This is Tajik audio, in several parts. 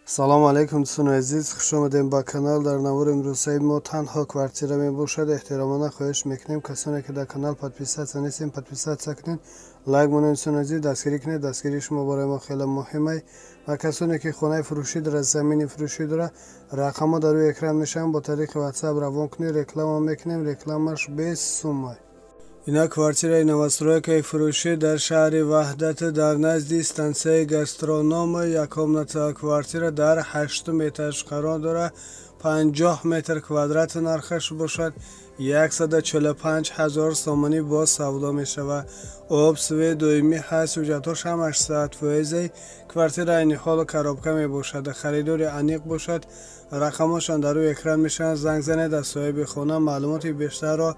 Салому алайкум, дӯстони азиз, хуш омадем ба канал. Дар навори имрӯзаи мо танҳо квартира мебошад. Эҳтиромона хоҳиш мекунем, касоне ки дар канал подписаться нестем, подписаться кунед, лайк монед. Дӯстони азиз, дастгирӣ кунед, дастгирии шумо барои мо хеле муҳим. Ва касоне ки хонаи фурӯшӣ дорад, замини фурӯшӣ дорад, рақамҳо дар рӯи экран мешаванд, бо тариқи WhatsApp равон кунед, реклама мекунем, рекламаш 20 сумай. Ина квартираи новостройкаи фурӯшӣ дар шаҳри Ваҳдат, дар назди стансияи Гастроном. Як комната квартира дар ҳаштум этаж қарор дорад. 50 метр квадрат, нархаш бошад 145 000 сомонӣ, боз савдо мешавад. Об, свет доимӣ ҳаст, ҳуҷҷатҳош ҳамаш 100 фоиза. Квартира айни ҳол коробка мебошад. Харидори аниқ бошад, рақамҳошон дар рӯи экран мешаванд, занг занед, аз соҳиби хона маълумоти бештарро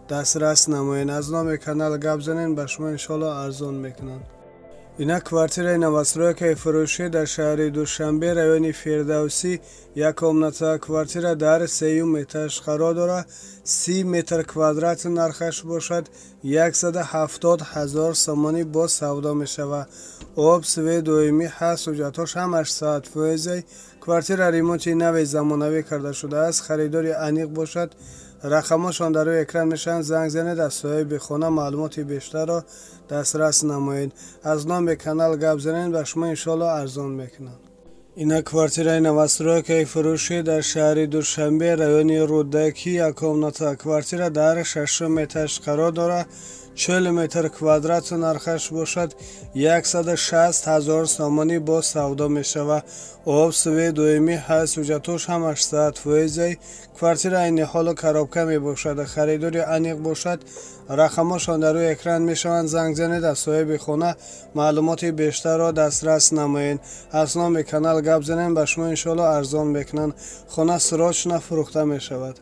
дастрас намоед. Аз номи канал гап занед, ба шумо иншоалло арзон мекунанд. Ина квартираи новостройкаи фурӯшӣ дар шаҳри Душанбе, райони Фирдавсӣ. Як комната квартира дар сеюм этаж қарор дорад. 30 метр квадрат, нархаш бошад 170 000 сомонӣ, боз савдо мешавад. Об, свет доимӣ ҳаст, ҳуҷҷатҳош ҳамаш 100 фоиза. Квартира ремонти нави замонавӣ карда шудааст. Харидори аниқ бошад, рақамҳошон дар рӯи экран мешаванд, занг занед, аз соҳиби хона маълумоти бештарро дастрас намоед. Аз номи канал гап занед, ба шумо иншоалло арзон мекунанд. Ина квартираи новостройкаи фурӯшӣ дар шаҳри Душанбе, райони Рӯдакӣ. Як комната квартира дар шашум этаж қарор дорад. 40 метр квадрат, нархаш бошад 160 000 сомонӣ, боз савдо мешавад. Об, свет доимӣ ҳаст, ҳуҷҷатҳош ҳамаш 100 фоиза. Квартира айни ҳоло коробка мебошад. Харидори аниқ бошад, рақамҳошон дар рӯи экран мешаванд, занг занед, аз соҳиби хона маълумоти бештарро дастрас намоед. Аз номи канал гап занед, ба шумо иншоалло арзон мекунанд. Хона срочно фурӯхта мешавад.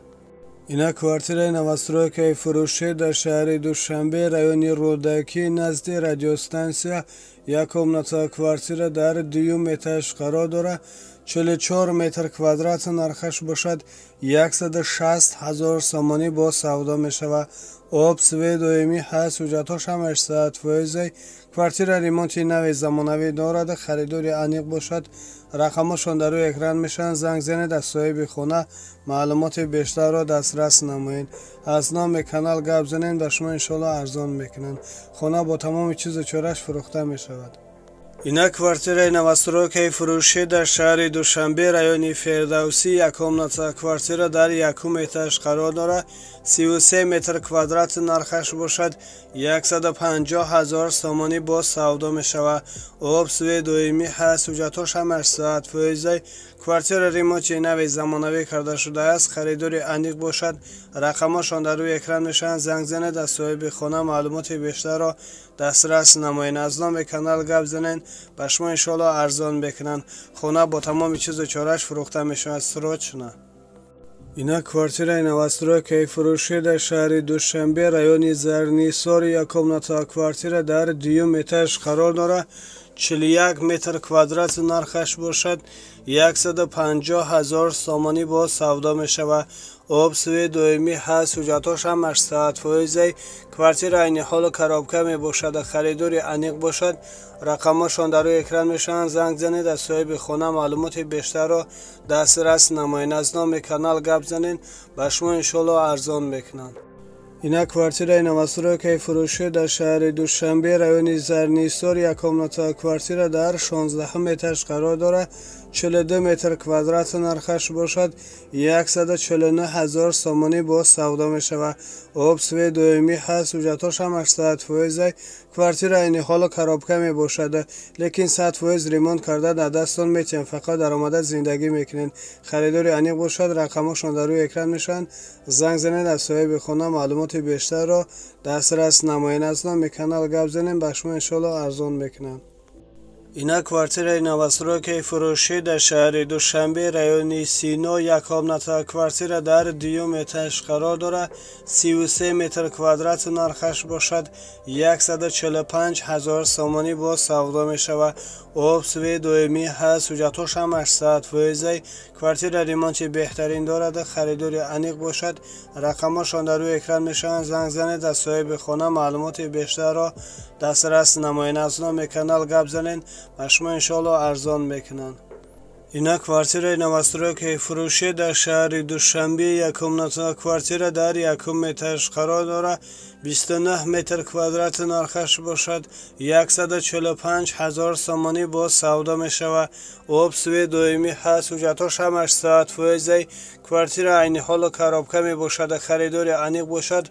Ина квартираи новостройкаи фурӯшӣ дар шаҳри Душанбе, райони Рӯдакӣ, назди радиостансия. Як комната квартира дар дуюм этаж қарор дорад. 44 метр квадрат, нархаш бошад 160 000 сомонӣ, боз савдо мешавад. Об, свет доимӣ ҳаст, ҳуҷҷатҳош ҳамаш 100 фоиза. Квартира ремонти нави замонавӣ дорад. Харидори аниқ бошад, рақамҳошон дар рӯи экран мешаванд, занг занед, аз соҳиби хона маълумоти бештарро дастрас намоед. Аз номи канал гап занед, ба шумо иншоалло арзон мекунанд. Хона бо тамоми чизу чораш фурӯхта мешавад. Ина квартираи новостройкаи фурӯшӣ дар шаҳри Душанбе, райони Фирдавсӣ. Як комната квартира дар якум этаж қарор дорад. 33 метр квадрат, нархаш бошад 150 000 сомонӣ, боз савдо мешавад. Об, свет доимӣ ҳаст, ҳуҷҷатҳош ҳамаш 100 фоиза. Квартира ремонти нави замонавӣ карда шудааст. Харидори аниқ бошад, рақамҳошон дар рӯи экран мешаванд, занг занед, аз соҳиби хона маълумоти бештарро дастрас намоед. Аз номи канал гап занед, ба шумо иншоалло арзон мекунанд. Хона бо тамоми чизу чораш фурӯхта мешавад срочно. Ина квартираи новостройкаи фурӯшӣ дар шаҳри Душанбе, райони Зарнисор. Як комната квартира дар дуюм этаж қарор дорад. 41 метр квадрат, нархаш бошад 150 000 сомонӣ, боз савдо мешавад. Об, свет доимӣ ҳаст, ҳуҷҷатҳош ҳамаш 100 фоиза. Квартира айни ҳоло коробка мебошад. Харидори аниқ бошад, рақамҳошон дар рӯи экран мешаванд, занг занед, аз соҳиби хона маълумоти бештарро дастрас намоед. Аз номи канал гап занед, ба шумо иншоалло арзон мекунанд. Ина квартираи новостройкаи фурӯшӣ дар шаҳри Душанбе, райони Зарнисор. Як комната квартира дар 16-ум этаж қарор дорад. 42 метр квадрат, нархаш бошад 149 000 сомонӣ, боз савдо мешавад. Об, свет доимӣ ҳаст, ҳуҷҷатҳош ҳамаш 100 фоиза. Квартира айни ҳоло коробка мебошад, лекин 100% ремонт карда дар дасттон метиҳем, фақат даромада зиндагӣ мекунед. Харидори аниқ бошад, рақамҳошон дар рӯи экран мешаванд, занг занед, аз соҳиби хона маълумоти бештарро дастрас намоед. Аз номи канал гап занед, ба шумо иншоалло арзон мекунанд. Ина квартираи новостройкаи фурӯшӣ дар шаҳри Душанбе, райони Сино. Як комната квартира дар дуюм этаж қарор дорад. 33 метр квадрат, нархаш бошад 145 000 сомонӣ, боз савдо мешавад. Об, свет доимӣ ҳаст, ҳуҷҷатҳош ҳамаш 100 фоиза. Квартира ремонти беҳтарин дорад. Харидори аниқ бошад, рақамҳошон дар рӯи экран мешаванд, занг занед, аз соҳиби хона маълумоти бештарро дастрас намоед. Аз номи канал гап занед, ба шумо иншоалло арзон мекунанд. Ина квартираи новостройкаи фурӯшӣ дар шаҳри Душанбе, яккомната квартира дар якум этаж қарор дорад, 29 метр квадрат, нархаш бошад 145 ҳазор сомонӣ боз савдо мешавад. Об, свет доимӣ ҳаст, ҳуҷҷатҳош ҳамаш 100%-ай. Квартира айни ҳоло коробка мебошад. Харидори аниқ бошад,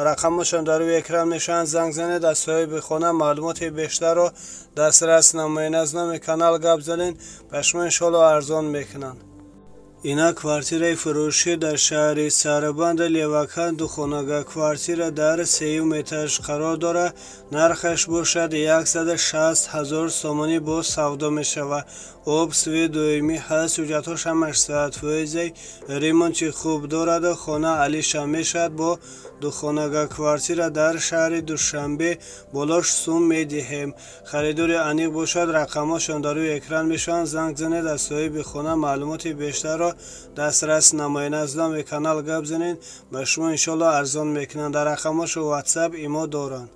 рақамашон дар рӯи экран мешаванд, занг занед, аз соҳиби хона маълумоти бештарро дастрас намоед. Аз номи канал гап занед, ба шумо иншоалло арзон мекунанд. Ина квартираи фурӯшӣ дар шаҳри Сарбанд, Левакан, духонага квартира дар сеюм этаж қарор дорад, нархаш бошад 160 ҳазор сомонӣ боз савдо мешавад. Об, свет доимӣ ҳаст, ҳуҷҷатҳош ҳамаш 100%-ай, ремонти хуб дорад, хона алиша мешавад. Бо духонага квартира дар шаҳри Душанбе болош сум медиҳем. Харидори аниқ бошад, рақамҳошон дар рӯи экран мешаванд, занг занед, аз соҳиби хона маълумоти бештарро дастрас намоед. Аз номи канал гап занед, ба шумо иншоалло арзон мекунанд. Дар рақамҳошо WhatsApp, имо доранд.